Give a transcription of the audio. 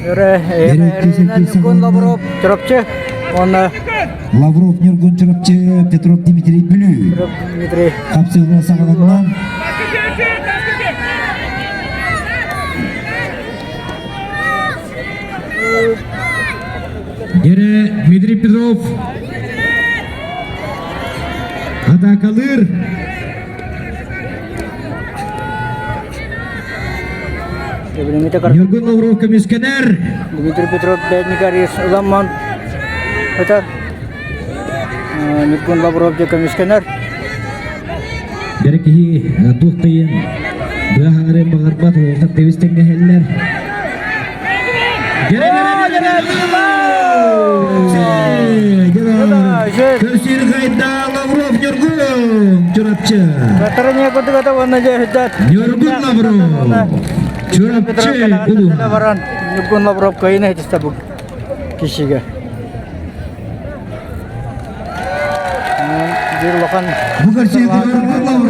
Ньургун Лавров Чурапчы уонна Лавров Ньургун Чурапчы, Петров Дмитрий Бүлүү. Дмитрий Хапсыылара саҕаланна. Гере Дмитрий Петров атаакалыыр. Ньургун Лавров көмүскэнэр. Дмитрий Петров Бэдникарис ыламман ытар. Ньургун Лавров дьэ көмүскэнэр. Бэрэ киһи туох тыйын быаһаҥарын баҕарбат уолтар тэбис тэҥнэһэллэр. Көрсүр хайда Лавров Ньургун Чурапчы. Ньургун Лавров Чурапчы улууһа. Ньургун Лавров кыайыны хитистэ бу кишиге. Бир улахан Бу көрсүр Ньургун Лавров.